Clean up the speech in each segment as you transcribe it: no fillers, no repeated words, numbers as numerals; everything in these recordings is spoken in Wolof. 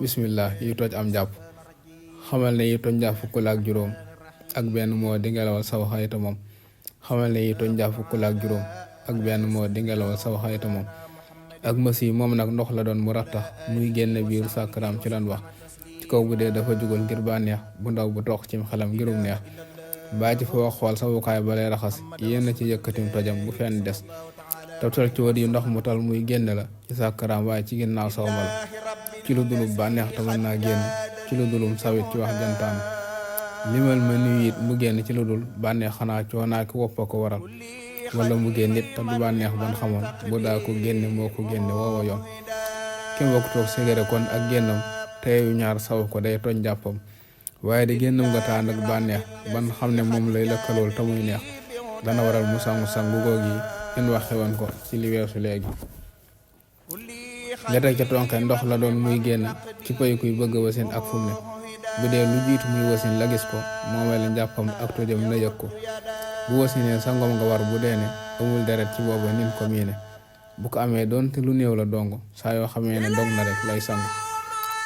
bismillah yi toj am jàpp xamal ne yi toj njàpp fukk la ak juróom ak benn moo di ngelawal saw xayta moom xamal ne yi toj njàpp fukk la ak juróom ak benn moo di ngelawal saw xayta moom ak masi moom nag ndox la doon mu rattax muy génn biiru sàkkaraam ci lan wax ci kaw bu dee dafa jugal ngir bànneex bu ndaw bu toq cim xelam ngirum neex baa ci fa wax xool sawukaay ba lay raxas yéen ci yëkkatim tojam bu fenn des tawtal ci wër yi ndox mu tal muy génn la ci sàkkaraam waaye ci ginnaaw saw ma la ci lu dulub bànneex te mën naa génn ci lu dulum sawit ci wax jantaan limal ma nuyu it mu génn ci lu dul bànneex xanaa coonaa ki woppa ko waral wala mu génn nit te du bànneex ban xamoon bu daa ko génne moo ko génne woowa yoon kim bokk toog ségare kon ak génnam teeyu ñaar saw ko day toj jàppam waaye di génnam nga taan ak bànneex ban xam ne moom lay lëkkalool te muy neex dana waral mu sangu goog yi kenn waxe woon ko ci li weesu léegi nga teg ca tonke ndox la doon muy génn ci pay kuy bëgg wasin ak fu mu ne bu dee lu jiitu muy wasin la gis ko moomale njàppam ak tojam na yëg ko bu wasinee sangom nga war bu dee ne amul deret ci booba nin ko miine bu ko amee doonte lu néew la dong saa yoo xamee ne dog na rek lay sang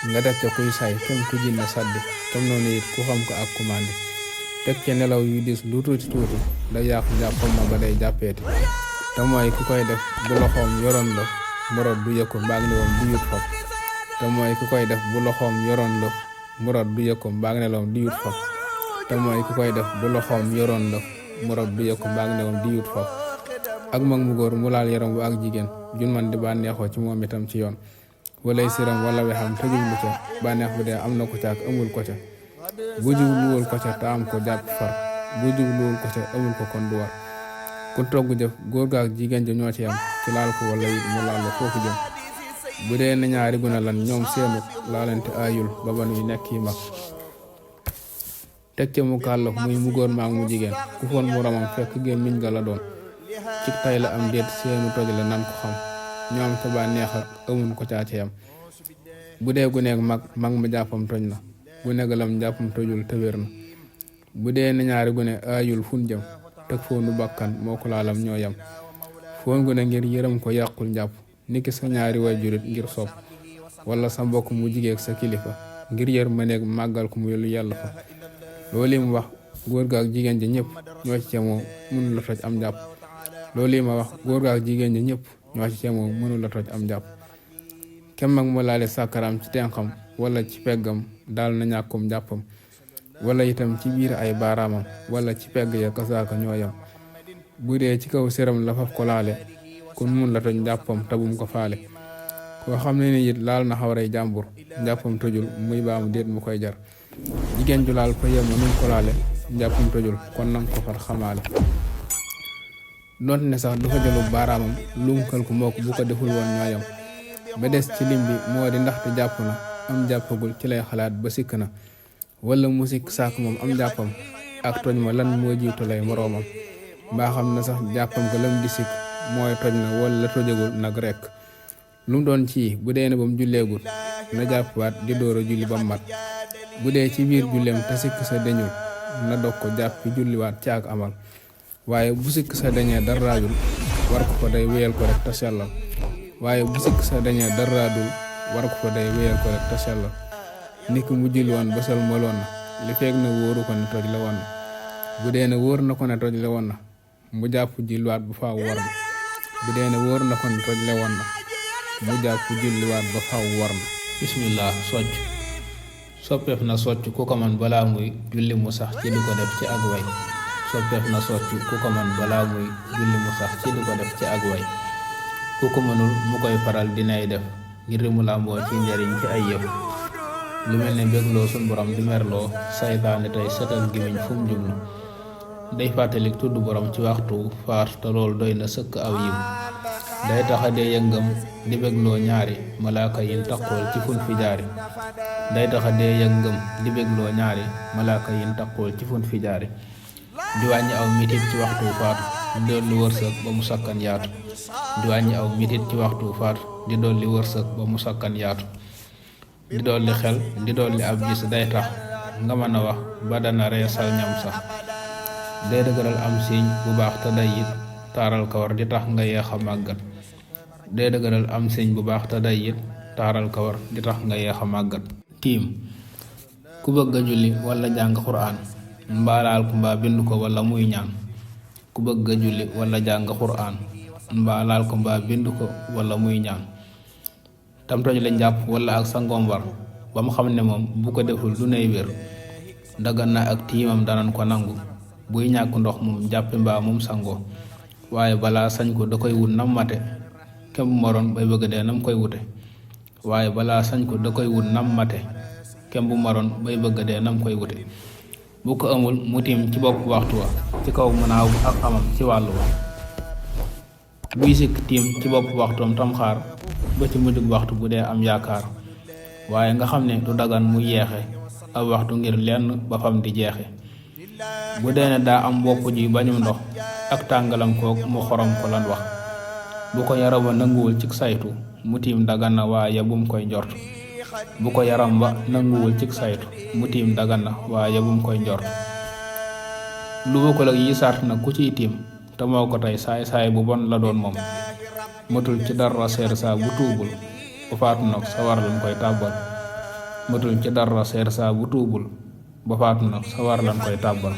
nga def ca kuy saay kem ku jinne saddi tam noonu it ku xam ko ak commande teg ca nelaw yu dis lu tuuti da yàqu njàppam ma ba day jàppeeti te mooy ku koy def bu loxoom yoroon la murot du yëg ko mbaag ne woon du yut fab te mooy ku koy def bu loxoom yoroon la murot du yëg ko mbaag ne woon du yut fab te mooy ku koy def bu loxoom yoroon la murot du yëg ko mbaag ne woon du yut fab ak mag mu góor mu laal yaram bu ak jigéen jun man di bànneexoo ci moom itam ci yoon walay siram wala wexam te jublu ca bànneex bu dee am na ko ca ak amul ko ca bu jubluwul ko ca te am ko jàpp far bu jubluwul ko ca amul ko kon du war ku togg jëf góor ga ak jigéen ja ñoo ci am ci laal ko wala it mu laal la foofu jëm bu dee na ñaari guna lan ñoom seenu laalante ayul ba ba nuy nekk yi mag teg ca mu kàllaf muy mu góor maag mu jigéen ku foon mu ramam fekk gémmiñ ga la doon ci tay la am déet seenu toj la nan ko xam ñoom te ba neex ak amun ko caa ci yam bu dee gu nekk mag ma jàppam toj na bu negalam jàppam tojul te wér na bu dee na ñaari gune ayul fun jëm teg foonu bakkan moo ko laalam ñoo yam foon gune ngir yërëm ko yàqul njàpp niki sa ñaari wajurit ngir sopp wala sa mbokk mu jigéeg sa kilifa ngir yër ma neeg màggal ko muy lu yàlla fa loolu yi mu wax góor ga ak jigéen ji ñëpp ñoo ci cemoo mënu la toj am njàpp loolu yi ma wax góor ga ak jigéen ji ñëpp ñoo ci cemoo mënu la toj am njàpp kem mag mu laale sàkkaraam ci tenxam wala ci peggam daal na ñàkkum njàppam wala itam ci biir ay baaraamam wala ci pegg ya kasaaka ñoo yam bu dee ci kaw séram la faf ko laale kon mun la toj njàppam tabum ko faale koo xam ne ni it laal na xawray jàmbur njàppam tojul muy baamu déet mu koy jar jigéen ju laal ko yema num ko laale njàppam tojul kon nang ko far xamaale donte ne sax dafa jëlu baaraamam lunkal ko moo ko bu ko deful woon ñooyam ba des ci lim bi moo di ndaxte jàpp na am jàppagul ci lay xalaat ba sikk na wala mu sikk sàkk moom am jàppam ak toj ma lan moo jiitu lay moroomam mbaa xam na sax jàppam ko lam di sikk mooy toj na wala la tojagul nag rekk lu mu doon ci bu dee ne ba mu julleegul na jàppwaat di door a julli ba mat bu dee ci biir julleem te sikk sa deñul na dog ko jàppi julliwaat ci ak amal waaye bu sikk sa dañee daraajul war ko fa day wéyal ko rek te sellal waaye bu sikk sa dañee daraadul war ko fa day wéyal ko rek te sellal niki mu julli woon ba sel maloon na li feeg na wóoru ko ne toj la woon na bu dee ne wóor na ko ne toj la woon na mu jàpp julliwaat bu faaw war na bu dee ne wóor na ko ne toj la woon na mu jàpp julliwaat ba faaw war na bismillah socc soppeef na socc ku ko man balaa muy julli mu sax ci di ko def ci ak way soppeef na socc ku ko man balaa muy julli mu sax ci di ko def ci ak way ku ko mënul mu koy faral dinay def ngir mu làmboo ci njariñ ci ay yëf lu mel ne bégloo sun borom di merloo saytaane tey setal gimiñ fu mu jublu day fàttalik tudd borom ci waxtu faat te lool doy na sëkk aw yiw day taxa dee yëngam di bégloo ñaari malaaka yin taqool ci fun fi jaari day taxa dee yëngam di bégloo ñaari malaaka yin taqool ci fun fi jaari di wàññi aw mitit ci waxtu faatu di dolli wërsëg ba mu sakkan yaatu di wàññi aw mitit ci waxtu faatu di dolli wërsëg ba mu sakkan yaatu di dolli xel di dolli ab gis day tax nga mën a wax ba dana reesal ñam sax day dëgëral am siiñ bu baax te day it taaral kawar di tax nga yeex a màggat day dëgëral am siiñ bu baax te day it taaral kawar di tax nga yeex a màggat. tiim ku bëgg a julli wala jàng xuraan mbaalaal ko mbaa bind ko wala muy ñaan. ku bëgg a julli wala jàng xuraan mbaalaal ko mbaa bind ko wala muy ñaan. tam toj la njàpp wala ak sangoom war ba mu xam ne moom bu ko deful du nay wér dagan na ak tiimam danan ko nangu. buy ñàkk ndox moom jàppi mbaa moom sangoo waaye balaa sañ ko da koy wut nam mate kem bu maroon bay bëgg dee nam koy wute waaye balaa sañ ko da koy wut nam mate kem bu maroon bay bëgg dee nam koy wute. bu ko amul mu tiim ci bopp waxtu wa ci kaw mënaaw ak amam ci wàllu wa. buy sikk tiim ci bopp waxtoom tam xaar ba ci mujjug waxtu bu dee am yaakaar waaye nga xam ne du dagan mu yeexe ab waxtu ngir lenn ba fam di jeexe. bu dee ne daa am bopp ji bañum ndox ak tàngalam koog mu xorom ko lan wax bu ko yaram wa nanguwul cig saytu mu tiim dagan na waaye bum koy njort. bu ko yaram ba nanguwul cig saytu mu tiim dagan na waaye bum koy njort. lu bokkul ak yi sart na ku ciy tiim te moo ko tey saay-saay bu bon la doon moom matul ci dara seer saa bu tuubul ba faatu nag sawar lañ koy tàbbal. matul ci dara seer saa bu tuubul ba faatu nag sawar lañ koy tàbbal.